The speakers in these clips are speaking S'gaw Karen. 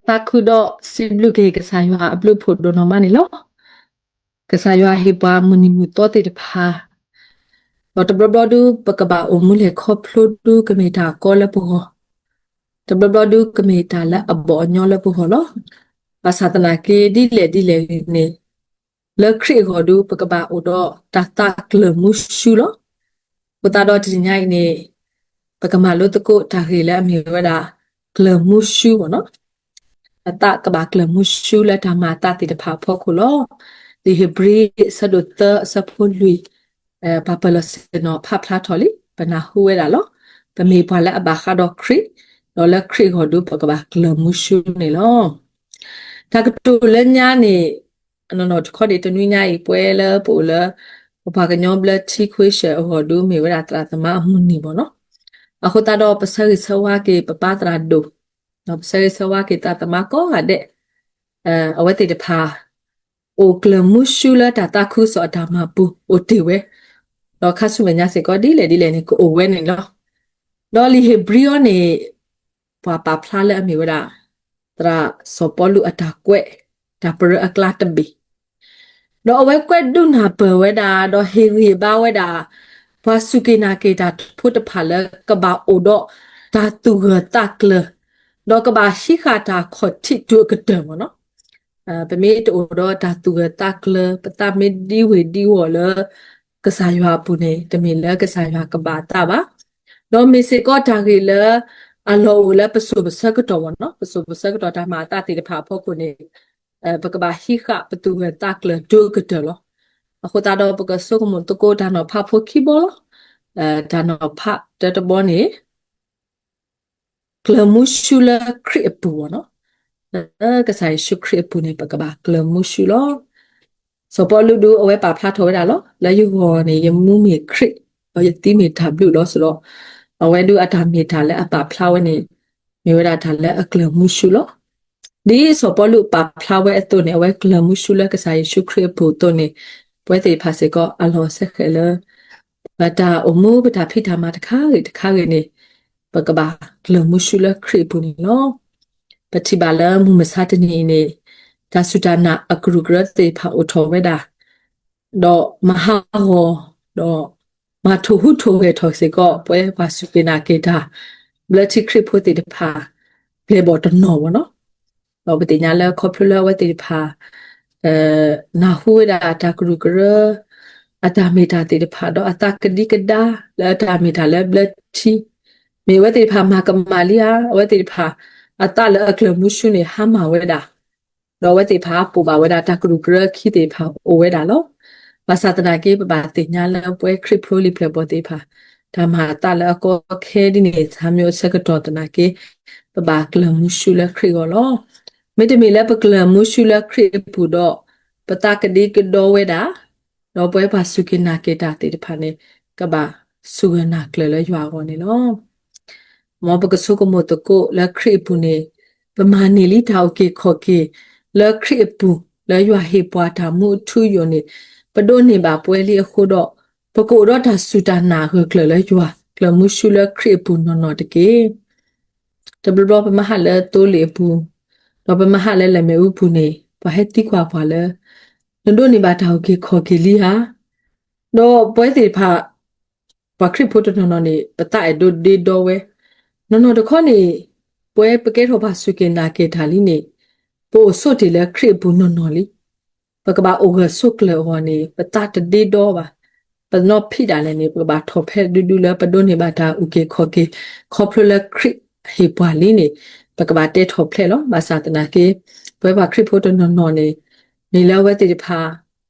သးခုဒီးစံးဘျုးက့ၤကစၢ်ယွၤအဘျုးအဖှိၣ်ဒိၣ်နီၢ်မးန့ၣ်လီၤ. ကစၢ်ယွၤဟ့ၣ်ပှၤမုၢ်နံၤမုၢ်သီသ့ၣ်တဖၣ်, ဒီးတဘျီဘျီဒု ပကဘၣ်အိၣ်မူလဲၤခီဖျိဒု ကမ့ၢ်တၢ်ကီလၢပဂီၢ်, တဘျီဘျီဒု ကမ့ၢ်တၢ်လၢအဘီၣ်အညီလၢပဂီၢ်လီၤ. ဘၣ်ဆၣ်သနာ်က့ ဒ်လဲၣ်ဒ်လဲၣ်ဂ့ၤန့ၣ် လၢခရံာ်အဂီၢ်ဒု ပကဘၣ်အိၣ်ဒီးတၢ်သးကျၢၤမူဆူလီၤ. အဃိသတးဒီးတနံၤညါအံၤန့ၣ် ပကမၤလိသကိးတၢ်ဂ့ၢ်လၢအမ့ၢ်ဝဲဒၣ် ကျၢၤမူဆူမ့ၢ်နီၤ. အသးကဘၣ်ကျၢၤမူဆူလၢတၢ်မၤအသးသ့ၣ်တဖၣ်အဖီခိၣ်လီၤ. လံာ်ဧ့ၤဘြံၤ အဆၢဒိၣ်သၢ အဆၢဖိလွံၢ် ပှၤပၢၤလီၢ်ဆ့ၣ်နီၤဖးဖျါထီၣ်လံ ပနၢ်ဟူဝဲဒၣ်လီၤ. ပမ့ၢ်ပှၤလၢအဘၣ်ဃးဒီးခရံာ်, ဒီးလၢခရံာ်အဂီၢ်ဒု ပကဘၣ်ကျၢၤမူဆူန့ၣ်လီၤ. တၢ်ကတိၤလၢညါန့ၣ် နီၢ်နီၢ်တခီန့ၣ် တနွံညါအံၤ ပဝဲလၢပအိၣ်လၢ ပပှၤကညီဘျၢထံခွ့ဆၢၣ်အဂီၢ်ဒု မ့ၢ်ဝဲဒၣ်သရၣ်သမါအမုၢ်နံၤမ့ၢ်နီၤ. အဃိသတးဒီး ပဆၢဂ့ၤဆၢဝါက့ၤ ပပၢ်သရၣ်ဒိၣ်, ဒီးပဆၢဂ့ၤဆၢဝါက့ၤသရၣ်သမါကိးဂၤဒဲး, အဝဲသ့ၣ်တဖၣ် အိၣ်ကျၢၤမူဆူလၢတၢ်သးခုကစီၣ်အတၢ်မၤပူၤအိၣ်တ့ၢ်ဝဲ, ဒီးခါဆူမဲာ်ညါစ့ၢ်ကီး ဒ်လဲၣ်ဒ်လဲၣ်န့ၣ် ကအိၣ်ဝဲန့ၣ်လီၤ. ဒီးလံာ်ဧ့ၤဘြံၤအံၤန့ၣ် ပှၤပာ်ဖျါလၢအမ့ၢ်ဝဲဒၣ် သရၣ်စီၤပီလူးအတၢ်ကွဲး တၢ်ပရၢအကျါတဘ့ၣ်, ဒီးအဝဲကွဲးဒိကနၣ်ပၢၢ်ဝဲဒၣ် ဒီးဟ့ၣ်ဂံၢ်ဘါဝဲဒၣ် ပှၤစူၢ်က့ၤနာ်က့ၤတၢ်ဖိတဖၣ်လၢ ကဘၣ်အိၣ်ဒီးတၢ်သူၣ်ဂၢၢ်သးကျၢၤ, ဒီးကဘၣ်ဟံးဃာ်တၢ်ခီၣ်ထံးတုၤအကတၢၢ်မ့ၢ်နီၤ. ပမ့ၢ်တအိၣ်ဒီးတၢ်သူၣ်ဂၢၢ်သးကျၢၤ ပသးမ့ၢ်ဒံဝ့ၢ်ဒံဝီၢ်လၢ ကစၢ်ယွၤအပူၤန့ၣ် တမ့ၢ်လၢကစၢ်ယွၤကဘၣ်အသးဘၣ်. ဒီးမ့ၢ်စ့ၢ်ကီးတၢ်ဂ့ၢ်လၢ အလီၢ်အိၣ်လၢပစိၤပဆၢကတီၢ်မ့ၢ်နီၤ, ပစိၤပဆၢကတီၢ်တၢ်မၤအသးသ့ၣ်တဖၣ်အဖီခိၣ်န့ၣ် ပကဘၣ်ဟံးဃာ်ပသူၣ်ဂၢၢ်သးကျၢၤတုၤအကတၢၢ်လီၤ. အဃိသတးဒီး ပကဆိကမိၣ်သကိးတၢ်နီၤဖးဖိခံဘီလီၤ. တၢ်နီၤဖးတၢတဘီန့ၣ် ကျၢၤမူဆူလၢခရံာ်အပူၤမ့ၢ်နီၤ, လၢကစၢ်ယ့ၣ်ၡူးခရံာ်အပူၤန့ၣ် ပကဘၣ်ကျၢၤမူဆူလီၤ. စီၤပီလူးဒု အဝဲပာ်ဖျါထီၣ်ဝဲဒၣ်လီၤ. လၢယဂီၢ်န့ၣ် ယမူမ့ၢ်ခရံာ်, ဒီးယသံမ့ၢ်တၢ်ဘျုးလီၤစ့ၢ်ဒီး, အဝဲဒုအတၢ်မ့ၢ်တၢ်လၢအပာ်ဖျါဝဲန့ၣ် မ့ၢ်ဝဲဒၣ်တၢ်လၢအကျၢၤမူဆူလီၤ. ဒ်စီၤပီလူးပာ်ဖျါဝဲအသိးန့ၣ် အဝဲကျၢၤမူဆူလၢကစၢ်ယ့ၣ်ၡူးခရံာ်အပူၤအသိးန့ၣ် ပဝဲသ့ၣ်တဖၣ်စ့ၢ်ကီး အလီၢ်စဲဃဲးလၢ ပတၢ်အိၣ်မူ ပတၢ်ဖံးတၢ်မၤတခါဂ့ၤတခါဂ့ၤန့ၣ် ပကဘၣ်ကျၢၤမူဆူလၢခရံာ်အပူၤန့ၣ်လီၤ. ပထံၣ်ဘၣ်လၢမုၢ်မဆါတနံၤအံၤန့ၣ် တၢ်စူၢ်တၢ်နာ်အကရူၢ်ကရၢသ့ၣ်တဖၣ်အိၣ်ထီၣ်ဝဲဒၣ် ဒီးမၤဟးဂီၤ ဒီးမၤထိၣ်ဟူးထိၣ်ဂဲၤထီၣ်စ့ၢ်ကီး ပဝဲပှၤစူၢ်က့ၤနာ်က့ၤတၢ် ဘျၢထံခရံာ်ဖိသ့ၣ်တဖၣ် ပျဲၢ်ဘီၣ်တနီၤမ့ၢ်နီၤ. ဒီးပသ့ၣ်ညါလၢခီဖျိလၢအဝဲသ့ၣ်တဖၣ် နၢ်ဟူဝဲဒၣ်တၢ်ကရူၢ်ကရၢ အတၢ်မ့ၢ်တၢ်သ့ၣ်တဖၣ် ဒီးအသးကဒံကဒါလၢအတၢ်မ့ၢ်တၢ်လၢဘျၢထံ မ့ၢ်အဝဲသ့ၣ်တဖၣ်မၤကမၣ်လံဧါ, အဝဲသ့ၣ်တဖၣ် အသးလၢအကျၢၤမူဆူန့ၣ် ဟါမၢ်ဝဲဒၣ် ဒီးအဝဲသ့ၣ်တဖၣ်ပိာ်ဘၣ်ဝဲဒၣ်တၢ်ကရူၢ်ကရၢခံသ့ၣ်တဖၣ်အိၣ်ဝဲဒၣ်လီၤ. ဘၣ်ဆၣ်သနာ်က့ ပဘၣ်သ့ၣ်ညါလၢပဝဲခရံာ်ဖိလံာ်ပျဲၢ်ဘီၣ်သ့ၣ်တဖၣ် တၢ်မၤအသးလၢအကီခဲဒ်န့ၣ် သးမံၤအိၣ်ဆၢကတီၢ်သနာ်က့ ပဘၣ်ကျၢၤမူဆူလၢခရံာ်အဂီၢ်လီၤ. မ့တမ့ၢ်လၢပကျၢၤမူဆူလၢခရံာ်အပူၤဒီး ပသးကဒံကဒါဝဲဒၣ်, ဒီးပဝဲပှၤစူၢ်က့ၤနာ်က့ၤတၢ်သ့ၣ်တဖၣ်န့ၣ် ကဘၣ်စူၢ်ဂၢၢ်နာ်ကျၢၤလၢယွၤအဂီၢ်န့ၣ်လီၤ. မ်ပကဆိကမိၣ်သကိးလၢခရံာ်အပူၤန့ၣ် ပမၤန့ၢ်လံတၢ်အုၣ်က့ၤခီၣ်က့ၤ လၢခရံာ်အပူၤ လၢယွၤဟ့ၣ်ပှၤတၢ်မူအထူအယိာ်န့ၣ် ပဒိးန့ၢ်ဘၣ်ပှဲၤလံအဃိဒီး ပကအိၣ်ဒီးတၢ်စူၢ်တၢ်နာ်ဂၢၢ်ကျၢၤလၢယွၤ ကျၢၤမူဆူလၢခရံာ်အပူၤနီၢ်နီၢ်တက့ၢ်. တဘျီဘျီပမ့ၢ်ဟးလၢသိလ့ၣ်အပူၤ, ဒီးပမ့ၢ်ဟးလၢလဲၤမ့ၣ်အူပူၤန့ၣ် ပှၤဟဲသံကွၢ်ပှၤလၢ နဒိးန့ၢ်ဘၣ်တၢ်အုၣ်က့ၤခီၣ်က့ၤလံဧါ. ဒီးပဝဲသ့ၣ်တဖၣ် ပှၤခရံာ်ဖိတနီၤနီၤန့ၣ် ပသးအဲၣ်ဒိးဒ့ဒီဝဲ, နီၢ်နီၢ်တခီန့ၣ် ပဝဲပကဲထီၣ်ပှၤစူၢ်က့ၤနာ်က့ၤတၢ်လံန့ၣ် ပအိၣ်ဆိးတ့ၢ်လၢခရံာ်အပူၤနီၢ်နီၢ်လံ. ပကဘၣ်အိၣ်ဂၢၢ်ဆိးကျၢၤအဂီၢ်န့ၣ် ပသးတဒ့ဒီဘၣ်. ပနီၢ်ဖံးဒၣ်လဲာ်န့ၣ် ပကဘၣ်ထီၣ်ဖဲဒူဒူလၢပဒိးန့ၢ်ဘၣ်တၢ်အုၣ်က့ၤခီၣ်က့ၤ ခီဖျိလၢခရံာ်ဟ့ၣ်ပှၤလံန့ၣ် ပကဘၣ်တဲထီၣ်ဖျဲးလီၤ. ဘၣ်ဆၣ်သနာ်က့ ပဝဲပှၤခရံာ်ဖိတနီၤနီၤန့ၣ် မ့ၢ်လၢအဝဲသ့ၣ်တဖၣ်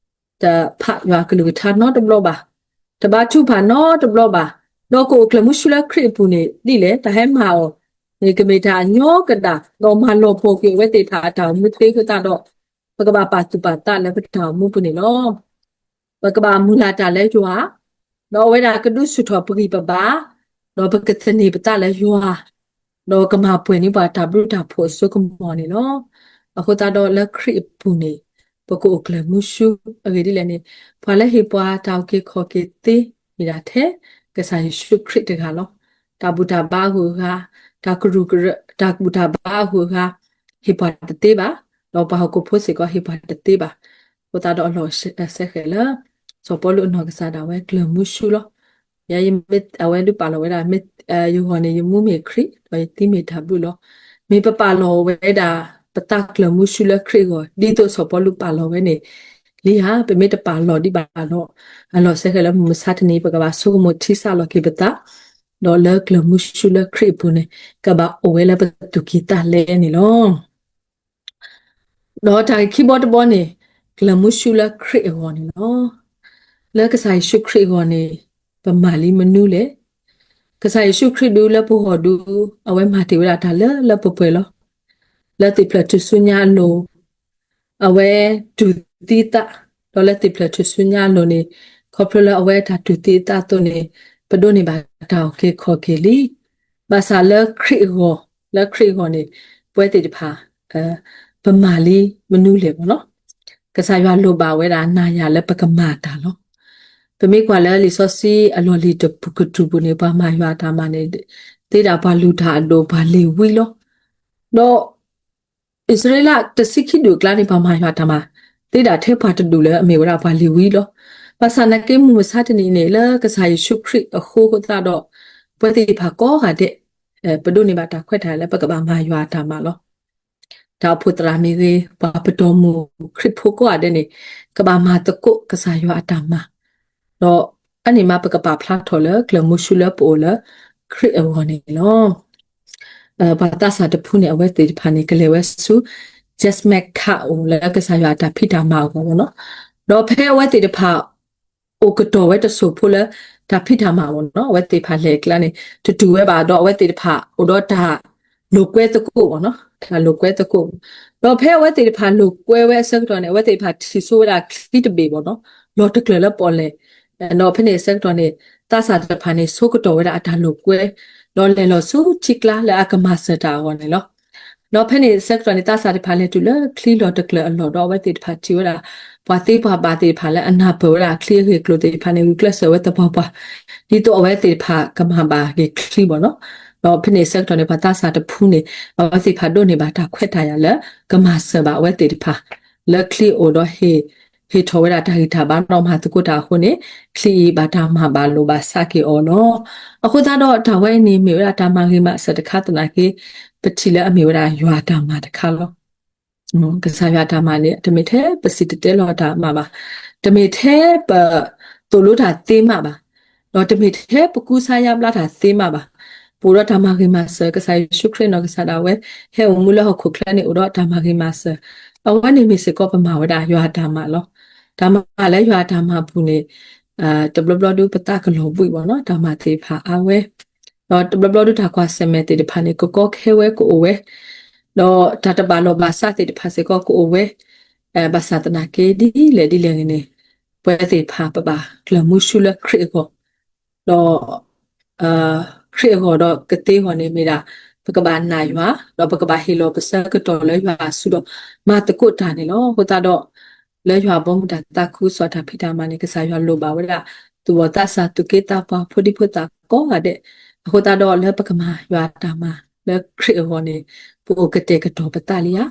တဖးယွၤကလုၢ်ကထါနီတဘျီဘၣ်, တဘါထုကဖၣ်နီတဘျီဘၣ်, ဒီးကအိၣ်ကျၢၤမူဆူလၢခရံာ်အပူၤန့ၣ် ဒ်လဲၣ် တၢ်ဟဲမၤအီၤန့ၣ် ကမ့ၢ်တၢ်အညီကဒၣ် ဒီးမၤလီၤပှီၢ်ကွံာ်အဝဲသ့ၣ်တဖၣ်အတၢ်အိၣ်မူသ့အဃိသတးဒီး ပကဘၣ်ပာ်သူၣ်ပာ်သးလၢပတၢ်အိၣ်မူပူၤန့ၣ်လီၤ. ပကဘၣ်မုၢ်လၢ်တၢ်လၢယွၤ, ဒီးအဝဲဒၣ်ကဒုးဆူၣ်ထီၣ်ပဂံၢ်ပဘါ, ဒီးပကသန့ၤပသးလၢယွၤ, ဒီးကမၤပှဲၤန့ၢ်ပှၤတၢ်ဘျုးတၢ်ဖှိၣ်အစိကမီၤန့ၣ်လီၤ. အဃိသတးဒီးလၢခရံာ်အပူၤန့ၣ် ပကအိၣ်ကျၢၤမူဆူ အဂ့ၢ်ဒ်လဲၣ်န့ၣ် ပှၤလၢဟ့ၣ်ပှၤတၢ်အုၣ်က့ၤခီၣ်က့ၤသ့ မ့ၢ်ဒၣ်ထဲ ကစၢ်ယ့ၣ်ၡူးခရံာ်တဂၤလီၤ. တၢ်ဘူၣ်တၢ်ဘါအဂုၤအဂၤ, တၢ်ကရူၢ်ကရၢ, တၢ်ဘူၣ်တၢ်ဘါအဂုၤအဂၤ, ဟ့ၣ်ပှၤတသ့ဘၣ်, ဒီးပှၤဟီၣ်ခိၣ်ဖိစ့ၢ်ကီးဟ့ၣ်ပှၤတသ့ဘၣ်. အဃိသတးဒီးအလီၢ်စဲဃဲးလၢ စီၤပီလူးအနီၢ်ကစၢ်ဒၣ်ဝဲကျၢၢ်မုဆူလီၤ. ယဲ အဝဲဒုးပာ်လီၤဝဲဒၣ် မ့ၢ်ယဂီၢ်န့ၣ် ယမူမ့ၢ်ခရံာ် ဒီးယသံမ့ၢ်တၤဘုလီၤ. မ့ၢ်ပပာ်လီၤဝဲဒၣ် ပသးကျၢၢ်မုဆူလၢခရံာ်အဂီၢ် ဒ်သိးစီၤပီလူးပာ်လီၤဝဲန့ၣ်လံဧါ. ပမ့ၢ်တပာ်လီၤဒံးဘၣ်ဒီး အလီၢ်စဲဃဲးလၢမုၢ်မဆါတနံၤ ပကဘၣ်ဆိကမိၣ်ထံစးလီၤက့ၤပသး, ဒီးလၢကျၢၢ်မုဆူလၢခရံာ်အပူၤန့ၣ် ကဘၣ်အိၣ်ဝဲလၢပသူၣ်ကံၢ်သးလဲန့ၣ်လီၤ. ဒီးတၢ်ဂ့ၢ်ခံဘီတဘီန့ၣ် ကျၢၢ်မုဆူလၢခရံာ်အဂီၢ်န့ၣ်လီၤ. လၢကစၢ်ယ့ၣ်ၡူးခရံာ်အဂီၢ်န့ၣ် ပမၤလံမနုၤလဲၣ်. ကစၢ်ယ့ၣ်ၡူးခရံာ်ဒုးလၢပဂီၢ်ဒုး အဝဲမၤတ့ၢ်ဝဲဒၣ်တၢ်လၢလၢပှဲၤပှဲၤလီၤ. လၢသ့ၣ်ဖျၢၣ်ထူၣ်စုညါအလိၤ အဝဲတူၢ်သံသး, ဒီးလၢသ့ၣ်ဖျၢၣ်ထူၣ်စုညါအလိၤန့ၣ် ခီဖျိလၢအဝဲတၢ်တူၢ်သံသးအသိးန့ၣ် ပဒိးန့ၢ်ဘၣ်တၢ်အုၣ်က့ၤခီၣ်က့ၤလံ. ဘၣ်ဆၣ်လၢခရံာ်အဂီၢ်, လၢခရံာ်အဂီၢ်န့ၣ် ပဝဲသ့ၣ်တဖၣ် ပမၤလံမနုၤလဲၣ်ဘၣ်နီၤ. ကစၢ်ယွၤလိၣ်ဘၣ်ဝဲဒၣ်နၤယၤလၢပကမၤတၢ်လီၤ. ပမ့ၢ်ကွၢ်လၢလံာ်စီဆှံအလီၢ်လံၤတပူၤကတြူၢ်ပူၤန့ၣ် ပှၤမၤယွၤအတၢ်မၤန့ၣ် သ့ဒၣ်ပှၤလုၢ်တၢ်အဒိၣ် ပှၤလ့ၤဝံလီၤ. ဒီး အံၣ်စရ့လးတဆံခံဒူၣ်အကျါန့ၣ် ပှၤမၤယွၤအတၢ်မၤ သ့ဒၣ်ထဲပှၤတဒူၣ်လၢအမ့ၢ်ဝဲဒၣ်ပှၤလ့ၤဝံလီၤ. ဘၣ်ဆၣ်နာ်က့မုၢ်မဆါတနံၤအံၤန့ၣ် လၢကစၢ်ယ့ၣ်ၡူးခရံာ်အဃိအဃိသတးဒီး ပဝဲသ့ၣ်တဖၣ်ကိးဂၤဒဲး ပဒိးန့ၢ်ဘၣ်တၢ်ခွဲးတၢ်ယာ်လၢပကဘၣ်မၤယွၤအတၢ်မၤလီၤ. တၢ်အိၣ်ဖှိၣ်သရၣ်မ့ၢ်ဂ့ၤ, ပှၤပတီၢ်မုၢ်ခရံာ်ဖိကိးဂၤဒဲးန့ၣ် ကဘၣ်မၤသကိးကစၢ်ယွၤအတၢ်မၤ, ဒီးအန့ၣ်မး ပကပာ်ဖျါထီၣ်လၢကျၢၢ်မုဆူလၢပအိၣ်လၢခရံာ်အဂီၢ်န့ၣ်လီၤ. ပှၤသးစၢ်တဖုန့ၣ် အဝဲသ့ၣ်တဖၣ်န့ၣ် ကလဲၤဝဲဆူ judgment ခးအိၣ်လၢကစၢ်ယွၤအတၢ်ဖံးတၢ်မၤအဂီၢ်လီၤ. ဒီးဖဲအဝဲသ့ၣ်တဖၣ် အိၣ်ကတီၢ်ဝဲတစိၢ်ဖိလၢ တၢ်ဖံးတၢ်မၤအဂီၢ်လီၤ. အဝဲသ့ၣ်တဖၣ်လဲၤအကျါန့ၣ် တတူၢ်ဝဲဘၣ်ဒီး အဝဲသ့ၣ်တဖၣ်အိၣ်ဒီးတၢ်လိာ်ကွဲသကိးလီၤ. တၢ်လိာ်ကွဲသကိး, ဒီးဖဲအဝဲသ့ၣ်တဖၣ်လိာ်ကွဲဝဲအဆၢကတီၢ်န့ၣ် အဝဲသ့ၣ်တဖၣ်ထံၣ်ဆိဝဲဒၣ်ချံတဘ့ၣ်လီၤ. လီၢ်တကျၢၢ်လၢပီၣ်လဲၣ်, ဒီးဖဲန့ၣ်အဆၢကတီၢ်န့ၣ် သးစၢ်တဖၣ်န့ၣ် ဆိကတီၢ်ဝဲဒၣ်အတၢ်လိာ်ကွဲ, ဒီးလဲၤလီၤဆူထံကျါလၢအကမၤစၢၤတၢ်အဂီၢ်န့ၣ်လီၤ. ဒီးဖဲန့ၣ်အဆၢကတီၢ်န့ၣ် သးစၢ်တဖၣ်လဲၤတုၤလၢချံလီၢ်တကျၢၢ်အလီၢ်ဒီး အဝဲသ့ၣ်တဖၣ်ထံၣ်ဝဲဒၣ် ပှၤသ့ပှၤဘၣ်သ့ၣ်တဖၣ်လၢအနၢ်ပၢၢ်ဝဲဒၣ်ချံအဂ့ၢ်အကျိၤသ့ၣ်တဖၣ်န့ၣ် ဂုာ်ကျဲးစၢးဝဲသပှၢ်ပှၢ် ဒ်သိးအဝဲသ့ၣ်တဖၣ်ကမၤဘၣ်က့ၤချံလီၤ. ဒီးဖဲန့ၣ်အဆၢကတီၢ်န့ၣ် ပှၤသးစၢ်တဖုန့ၣ် အဝဲသ့ၣ်တဖၣ်ဒိးန့ၢ်ဘၣ်တၢ်ခွဲးတၢ်ယာ်လၢ ကမၤစၢၤဘၣ်အဝဲသ့ၣ်တဖၣ် လၢချံအိၣ်ဒီး ဟ့ၣ်ထီၣ်ဝဲဒၣ်တၢ်ဂံၢ်တၢ်ဘါဒီးမၤသကိးတၢ်အဃိန့ၣ် ချံအံၤဘၣ်တၢ်မၤဘၣ်လိာ်ဘၣ်စးက့ၤအီၤလီၤ. အဃိသတးဒီးတၢ်ဝဲအံၤန့ၣ် မ့ၢ်ဝဲဒၣ်တၢ်မၤဂ့ၤမၤစၢၤတခါသနာ်က့ ပထံၣ်လၢအမ့ၢ်ဝဲဒၣ်ယွၤအတၢ်မၤတခါလီၤ. ကစၢ်ယွၤအတၢ်မၤန့ၣ် တမ့ၢ်ထဲပစံၣ်တဲၤတဲလီၤတၢ်မၤဘၣ်, တမ့ၢ်ထဲပသိၣ်လိတၢ်သ့မးဘၣ်, ဒီးတမ့ၢ်ထဲပကူစါယါဘျါတၢ်သ့မးဘၣ်. ပအိၣ်ဒီးတၢ်မၤဂ့ၤမၤစၢၤ ကစၢ်ယ့ၣ်ၡူးခရံာ်နီၢ်ကစၢ်ဒၣ်ဝဲ ဟဲအိၣ်မူလၢဟီၣ်ခိၣ်ချၢန့ၣ် အိၣ်ဒီးတၢ်မၤဂ့ၤမၤစၢၤ, အဝဲန့ၣ်မ့ၢ်စ့ၢ်ကီးပမၤဝဲဒၣ်ယွၤအတၢ်မၤလီၤ. တၢ်မၤလၢယွၤအတၢ်မၤအပူၤန့ၣ် တဘျီဘျီဒုးပသးကလီၤဘှံးဘၣ်နီၤ, တၢ်မၤသ့ၣ်တဖၣ်အါဝဲ, ဒီးတဘျီဘျီဒုးတၢ်ကွၢ်ဆၢၣ်မဲာ်သ့ၣ်တဖၣ်န့ၣ် ကကီခဲဝဲကအိၣ်ဝဲ, ဒီးတၢ်တဘၣ်လီၢ်ဘၣ်စးသ့ၣ်တဖၣ်စ့ၢ်ကီးကအိၣ်ဝဲ, ဘၣ်ဆၣ်သနာ်က့ဒ်လဲၣ်ဒ်လဲၣ်ဂ့ၤန့ၣ် ပဝဲသ့ၣ်တဖၣ်ပဘၣ်ကျၢၢ်မုဆူလၢခရံာ်အဂီၢ်, ဒီး ခရံာ်အဂီၢ်ဒီးကသ့အဂီၢ်န့ၣ်မ့ၢ်ဒၣ် ပကဘၣ်နာ်ယွၤ, ဒီးပကဘၣ်ဟ့ၣ်လီၤပဆၢကတီၢ်လၢယွၤအစုဒီး မၤသကိးတၢ်န့ၣ်လီၤ. အဃိသတးဒီး လၢယွၤဘီမုၢ်တၢ်သးခုကစီၣ်တၢ်ဖံးတၢ်မၤန့ၣ် ကစၢ်ယွၤလိၣ်ဘၣ်ဝဲဒၣ် သူၣ်ဘီၣ်သးစၢ် သူၣ်က့သးပှၢ် ဖိဒံဖိသၣ်ကိးဂၤဒဲး, အဃိသတးဒီးလၢပကမၤယွၤအတၢ်မၤ လၢခရံာ်အဂီၢ်န့ၣ် ပအိၣ်ကတဲာ်ကတီၤပသးလံဧါ.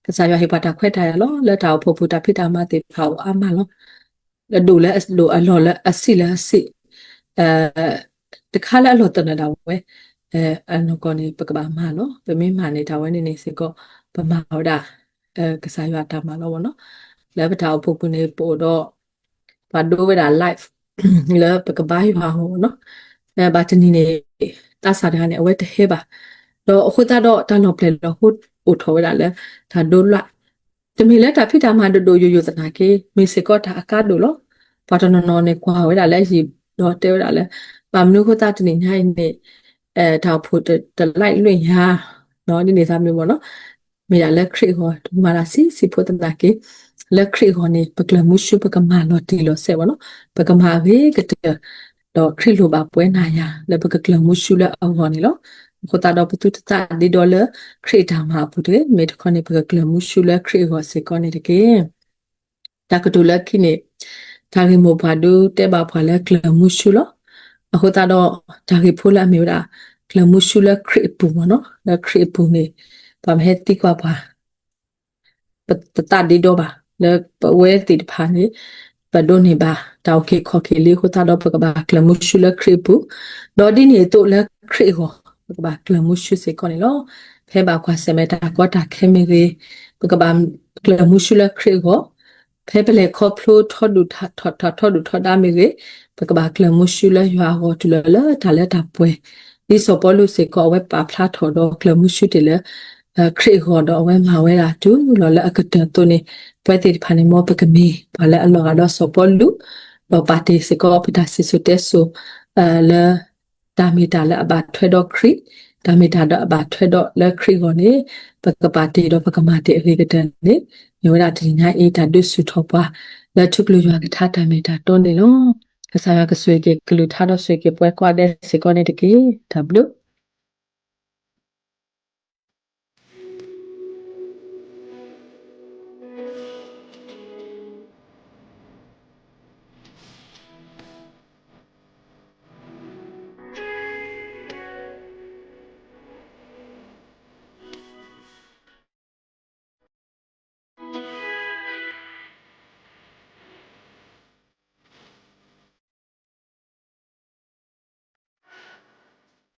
ကစၢ်ယွၤဟ့ၣ်ပှၤတၢ်ခွဲးတၢ်ယာ်လီၤ. လၢတၢ်အိၣ်ဖှိၣ်ပူၤတၢ်ဖံးတၢ်မၤသ့ၣ်တဖၣ်အိၣ်အါမးလီၤ. အဒိၣ်လၢအဒိၣ် အလီၢ်လၢအဆံးလၢအဆံး, တခါလၢအလီၢ်သနၢၣ်ဒၣ်ဝဲ, အနီၢ်ကီၢ်န့ၣ် ပကဘၣ်မၤလီၤ. ပမ့ၢ်မၤန့ၣ် တၢ်ဝဲန့ၣ်န့ၣ်စ့ၢ်ကီး ပမၤဝဲဒၣ် ကစၢ်ယွၤအတၢ်မၤလီၤဝဲနီၤ. လၢပတၢ်အိၣ်ဖှိၣ်ပူၤန့ၣ် ပအိၣ်ဒီး ပှၤဒိဝဲဒၣ် live လၢပကဘါယွၤအဂီၢ်နီၤ. ဘၣ်တနံၤန့ၣ် သးစၢ်တဂၤန့ၣ် အဝဲတဟဲဘၣ်. ဒီးအဃိသတးဒီး တၢ်လီၢ်ပျဲၢ်လီၢ်ဟိအိၣ်ထီၣ်ဝဲဒၣ်လၢ တၢ်ဒိလွၢ် တမ့ၢ်လၢတၢ်ဖံးတၢ်မၤဒိၣ်ဒိၣ်ယိာ်ယိာ်သနာ်က့ မ့ၢ်စ့ၢ်ကီးတၢ်အကါဒိၣ်လီၤ. ပှၤတနီၤနီၤန့ၣ် ကွၢ်ဝဲဒၣ်လၢအယံၤဒီးတဲဝဲဒၣ်လၢ ဘၣ်မနုၤအဃိသတးတနံၤညါအံၤန့ၣ် တၢ်အိၣ်ဖှိၣ်တ တ like လွံၢ်ညါ ဒ်န့ၣ်သးမ့ၢ်မ့ၢ်နီၤ မ့ၢ်ဒၣ်လၢခရံာ်အဂီၢ် တမၤတၢ်ဆံးဆံးဖိသနာ်က့ လၢခရံာ်အဂီၢ်န့ၣ် ပကျၢၤမုဆူ ပကမၤလီၤတံၢ်လီၤဆဲးမ့ၢ်နီၤ ပကမၤအဂ့ၤကတၢၢ် ဒီးခရံာ်လိၣ်ဘၣ်ပဝဲနၤယၤ လၢပကကျၢၤမုဆူလၢအဂီၢ်န့ၣ်လီၤ. အဃိသတးဒီးပသူၣ်ပသးဒ့ဒီလၢခရံာ်အတၢ်မၤအပူၤတဂ့ၤ, မ့ၢ်တခီန့ၣ် ပကကျၢၤမုဆူလၢခရံာ်အဂီၢ်စ့ၢ်ကီးန့ၣ်တက့ၢ်. တၢ်ကတိၤလၢခံန့ၣ် တၢ်ဂ့ၢ်မိၢ်ပှၢ်ဒုးတဲဘၣ်ပှၤလၢကျၢၤမုဆူလီၤ. အဃိသတးဒီး တၢ်ဂ့ၢ်ဖိလၢအမ့ၢ်ဝဲဒၣ် ကျၢၤမုဆူလၢခရံာ်အပူၤမ့ၢ်နီၤ, လၢခရံာ်အပူၤန့ၣ် ပှၤမ့ၢ်ဟဲသံကွၢ်ပှၤ ပတသးဒ့ဒီဘၣ် လၢပဝဲသ့ၣ်တဖၣ်န့ၣ် ပဒိးန့ၢ်ဘၣ် တၢ်အုၣ်က့ၤခီၣ်က့ၤလံအဃိသတးဒီး ပကဘၣ်ကျၢၤမူဆူလၢခရံာ်အပူၤ, ဒီးဒ်န့ၣ်အသိးလၢခရံာ်အဂီၢ် ပကဘၣ်ကျၢၤမူဆူစ့ၢ်ကီးန့ၣ်လီၤ. ဖဲဘၣ်ကွၢ်ဆၢၣ်မဲာ်တၢ်ကီတၢ်ခဲမ့ၢ်ဂ့ၤ, ပကဘၣ်ကျၢၤမူဆူလၢခရံာ်အဂီၢ်, ဖဲပလဲၤခီဖျိထီဒုၣ်ထီဒါမ့ၢ်ဂ့ၤ, ပကဘၣ်ကျၢၤမူဆူလၢယွၤအဂီၢ် တုၤလီၤလၢတၢ်လၢတၢ်ပှဲၤ, ဒ်စီၤပီလူးစ့ၢ်ကီး အဝဲပာ်ဖျါထီၣ်ဒီးကျၢၤမူဆူတ့ၢ်လၢ ခရံာ်အဂီၢ်ဒီးအဝဲမၤဝဲဒၣ်တုၤလီၤလၢအကတၢၢ်အသိးန့ၣ်, ပဝဲသ့ၣ်တဖၣ်န့ၣ် မ်ပကမ့ၢ်ပှၤလၢအလီၤဂာ်ဒီးစီၤပီလူး, ဒီးပာ်တ့ၢ်စ့ၢ်ကီးပတၢ်စံၣ်စိၤတဲစိၤ လၢ တၢ်မ့ၢ်တၢ်လၢအဘၣ်ထွဲဒီးခရံာ်, တၢ်မ့ၢ်တၢ်ဒီးအဘၣ်ထွဲဒီးလၢခရံာ်အဂီၢ်န့ၣ်, ပကပာ်တ့ၢ်ဒီးပကမၤတ့ၢ်အဂ့ၤကတၢၢ်န့ၣ်, မ့ၢ်ဝဲဒၣ်တနံၤညါအံၤ တၢ်ဒုးဆူၣ်ထီၣ်ပှၤ လၢထူကလုၢ်ယွၤကထါတၢ်မ့ၢ်တၢ်တီန့ၣ်လီၤ. ကစၢ်ယွၤကဆိၣ်ဂ့ၤက့ၤကလုၢ်ကထါဒီးဆိၣ်ဂ့ၤက့ၤပှၤကိးဂၤဒဲးစ့ၢ်ကီးန့ၣ်တက့ၢ်. တၢ်ဘျုး